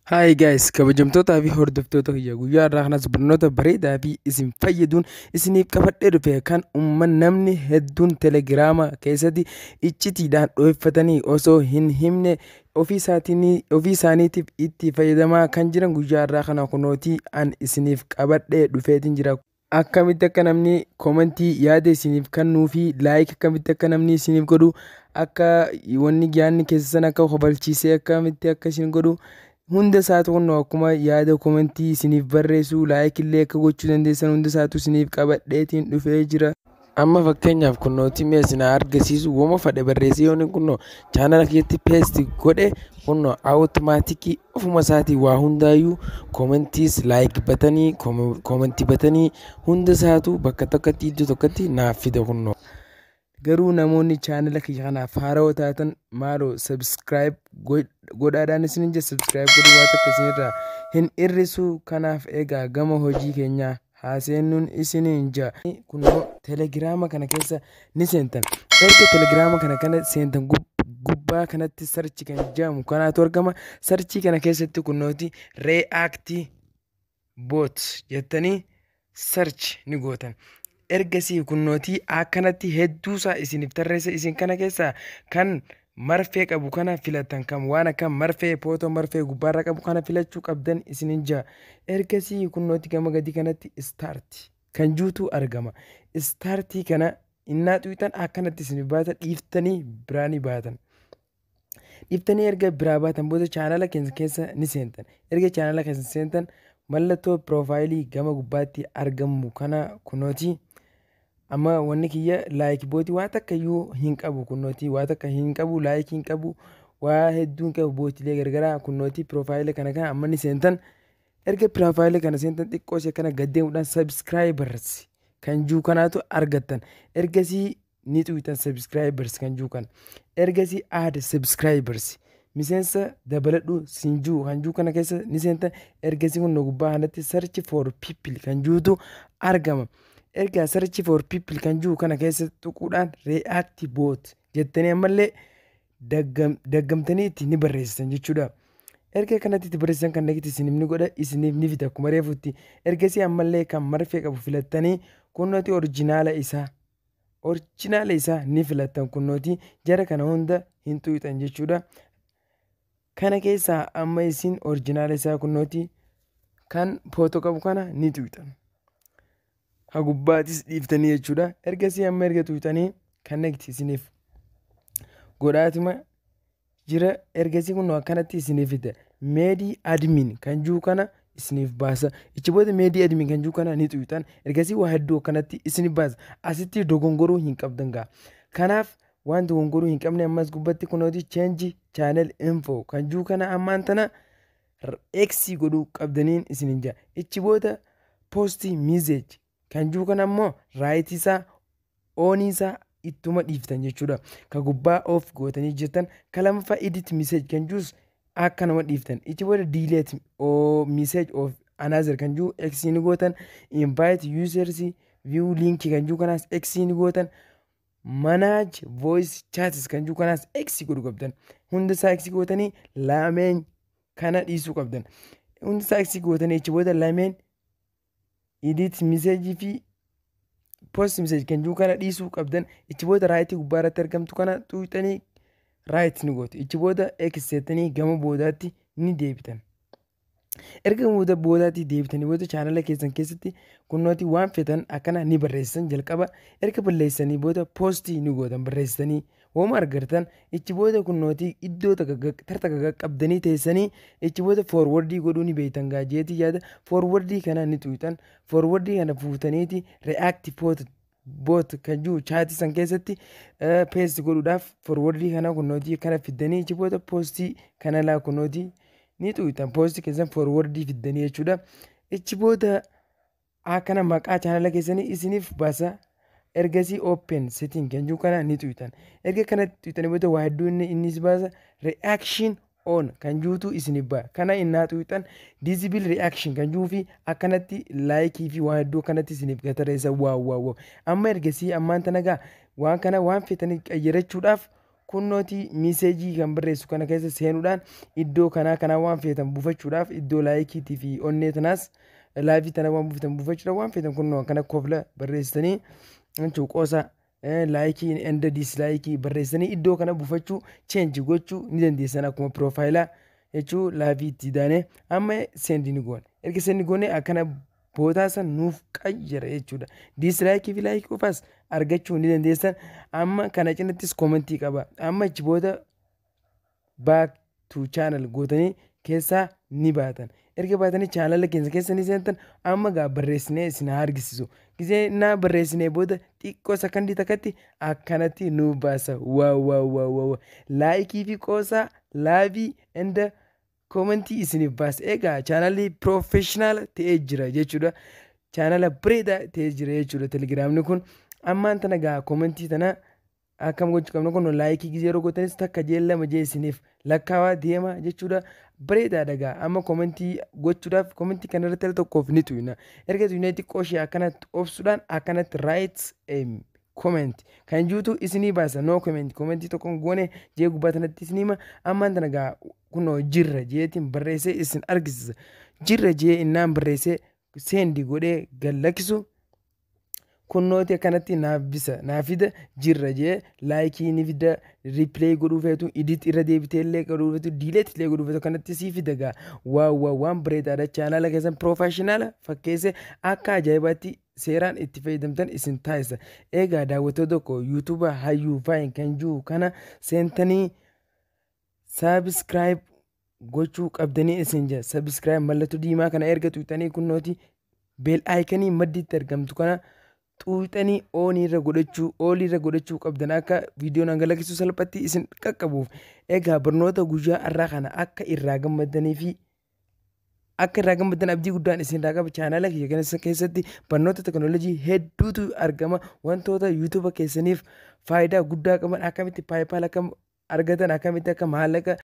Hi guys, kabajamtootaa fi hordoftoota kiyya, guyyaa har'aa kanas barnoota bareedaa fi isin fayyaduun isiniif qabadhee dhufe, kan uummanni namni hedduun Telegiraama keessatti iccitiidhaan dhooffatanii osoo hin himne ofii isaaniitiif itti fayyadamaa kan jiran, guyyaa har'aa kana kunootii an isiniif qabadhee dhufeetiin jira. Akkamitti akka namni comment yaada isiniif kennuu fi like akkamitti akka namni isiniif godhu, akka wanni yaadni keessan akka kofalchiisee akkamitti akka isin godhu hunda isaatu, kunoo akkuma yaada comment isiniif barreessu, like illee akka gochuu dandeessan hunda isaatu isiniif qabadheetiin dhufee jira. Amma fakkeenyaaf kunootii mee isin argisiisu, wama fadhe barreessee yoon kunoo chaanala keessatti paste godhe, kunoo automatic ofuma isaatii waa hundaayyuu commentiis, like button, comment button hunda isaatu bakka tokkotti, iddoo tokkotti naaf fida kunoo. Garuu namoonni chaanala kiyya kanaaf haarawaa taatan, maaloo subscribe godhaadhaan isin jira. Subscribe godhuu waa takka isinirraa hin hir'isu. Kanaaf egaa gama hojii keenyaa haaseennuun isiniin jira. Kunoo Telegiraama kana keessa ni seentan. Erga Telegiraama kana seentan, gubbaa kanatti search kan jedhamu kanaatu argama. Search kana keessatti kunooti "React bot" jettanii search ni gootan. Ergasii kunnootii akkanatti hedduusaa isiniif tarreessa. Isin kana keessaa kan marfee qabu kana filatan, kan waan akka marfee, footoo marfee gubbaarra qabu kana filachuu qabdan isinin jira. Ergasii kunnootii gama gadii kanatti "start" kan juutu argama. Start kana innaa xuuxan akkanatti isiniif baata. Dhiiftanii biraa ni baatan. Dhiiftanii erga biraa baatan booda chaanala keessa ni seentan. Erga chaanala keessa seentan, mallattoo profile gama gubbaatti argamu kana kunootii. Amma wanni kiyya like bot waa takka iyyuu hin qabu. Kunnootii waa takka hin qabu, like hin qabu, waa hedduu hin qabu, botiilee garagaraa. Kunnootii profile kana amma ni seentan. Erga profile kana seentan, xiqqoo ishee kana gad deemuudhaan "subscribers" kan jiru kanaatu argattan. Ergasii ni xuuxan "subscribers" kan jiru kana. Ergasii "add subscribers", miseensa dabaladhu sinjuu kan jiru kana keessa ni seentan. Ergasii kun gubbaa kanatti "search for people" kan jirutu argama. Erga "search for people" kan jiru kana keessa tuquudhaan "react bot" jettanii ammallee daggamtanii itti ni barreessitan jechuudha. Erga kanatti itti barreessitan, kan dhaqxi isiniif ni godha, isiniif ni fida akkuma reefutti. Ergasii ammallee kan marfee qabu filattanii, kunnooti original isaa ni filattan. Kunnooti jara kana hunda hin xuuxan jechuudha. Kana keessaa amma isin original isaa kunnooti kan footoo qabu kana ni xuuxan. Hagubbaatis dhiiftanii jechuudha. Ergasii amma erga xuuxanii connect isiniif godhaatuma jira. Ergasii kun akkanatti isiniif fida. "Make admin" kan jiru kana isiniif baasa. Ichi booda "make admin" kan jiru kana ni xuuxan. Ergasii waa hedduu akkanatti isiniif baasa. Asitti dogongoruu hin qabdan gaa. Kanaaf waan dogongoruu hin qabne ammas gubbatti kunooti "change channel info" kan jiru kana ammaan tana X godhuu qabdaniin isiniin jira. Ichi booda "post message" kan jiru kana ammoo right isaa on isaa ittuma dhiiftan jechuudha. Ka gubbaa off gootanii jirtan. Ka lammaffaa "edit message" kan jirus akka nama dhiiftan. Ichi booda "delete o message of another" kan jiru X ni gootan. "Invite users view link" kan jiru kanaas X ni gootan. "Manage voice chats" kan jiru kanaas X godhuu qabdan. Hunda isaa X gootanii lameen kana dhiisuu qabdan. Hunda isaa X gootanii, ichi booda lameen "edit message" fi "post message" kan jiru kana dhiisuu qabdan. Ichi booda right gubbaa irratti argamtu kana xuuxanii right ni gootu. Ichi booda X jettanii gama boodaatti ni deebitan. Erga booda boodaatti deebitanii booda, chaanala keessan keessatti kunnooti waan fetan akkana ni barreessan jalqaba. Erga barreessanii booda post ni gootan, barreessanii wooma argattan. Ichi booda kunnooti iddoo tarta qaqqabdanii teessanii, ichi booda forward godhuu ni beektan gaajeetii yaada. Forward kana ni xuuxan. Forward kana fuutaniiti "react bot" kan jiru chat san keessatti paste godhuudhaaf forward kana kunnootii kana fiddanii, ichi booda post kana laa kunnootii ni xuuxan, post keessan forward fiddanii jechuudha. Ichi booda akkana maqaa chaanala keessanii isiniif baasa. Ergasii "open setting" kan jiru kana ni xuuxan. Erga kana xuuxanii booda waa hedduu inni innis baasa. "Reaction on" kan jirutu isiniif ba'a. Kana innaa xuuxan, "disable reaction" kan jiruu fi akkanatti like fi waan hedduu akkanatti isiniif gatareessa. Waaw waaw waaw! Amma ergasii ammaan tana gaa waan kana waan fetanii qayyarachuudhaaf Kunnooti message kan barreessu kana keessa seenuudhaan iddoo kanaa kanaa waan feetan buufachuudhaaf, iddoo likeiitii fi onnee tanaas, love tana waan buufatan buufachuudhaaf, waan feetan kunnoo akkana kofla barreessitanii jechuun, qoosa, like and dislike barreessanii iddoo kana buufachuu, change gochuu ni dandeessan. Akkuma profile jechuu love itti daanee amma send ni goona. Erga send goone akkana bootaa san nuuf qayyara jechuudha. Dislike fi like qofaas argachuu ni dandeessan. Amma kana cinattis comment qaba. Amma achi booda back to channel gootanii keessaa ni baatan. Erga baatanii channela keessa keessa ni seentan. Amma gaa barreessinee isin haa argisiisu. Gisee naa barreessinee booda xiqqoo sakandii takkatti akkanatti nu baasa. Wow, wow, wow, wow! Like fi qoosaa, love and comment isiniif baasa. Egaa channelli professional ta'ee jira jechuudha. Channela bareedaa ta'ee jira jechuudha Telegramni kun. Ammaan tana gaa comment tana akkam gochuu qabna? Kun like gisee yeroo gootanis takka jee, lama jee isiniif lakkaawaa deema jechuudha. Bareedaadha gaa. Amma comment gochuudhaaf comment kana irratti al tokkoof ni tuyna. Erga tuynee xiqqoo ishee akkanatti obsuudhaan akkanatti "write comment" kan juutu isinii baasa. "No comment", comment tokkoon goone jee gubbaa kanatti isinii hima. Ammaan tana gaa kunoo "jirra" jeetiin barreessee isin argisiisa. "Jirra" jee innaan barreessee send godhee gallakkisu, kunnooti akkanatti naaf bisa, naaf fida. "Jirra" jee like ni fida, reply godhuu feetu, edit irra deebitee illee godhuu feetu, delete illee godhuu feetu kanatti sii fida gaa. Wow, wow, waan bareedaadha. Channela keessan professional fakkeesse akka ajaa'ibaatti seeraan itti fayyadamtan isin taasisa. Egaa daawwattoota tokko, YouTube Hayyuu Vaayin kan jiru kana seentanii subscribe gochuu qabdanii isin jira. Subscribe mallattoo diimaa kana erga tuqxanii, kunnooti bell icon maddiitti argamtu kana xuuxanii on irra godhachuu, all irra godhachuu qabdan, akka viidiyoon hangalakkisu salphatti isin qaqqabuuf. Egaa barnoota guyyaa har'aa kana akka irraa gammadanii fi akka irraa gammaddan abdii guddaan isin irraa qaba. Channela kiyya kana keessatti barnoota teknoolojii hedduutu argama. Wantoota YouTube keessaniif faayidaa guddaa qaban, akkamitti PayPal akka argatan, akkamitti akka maallaqa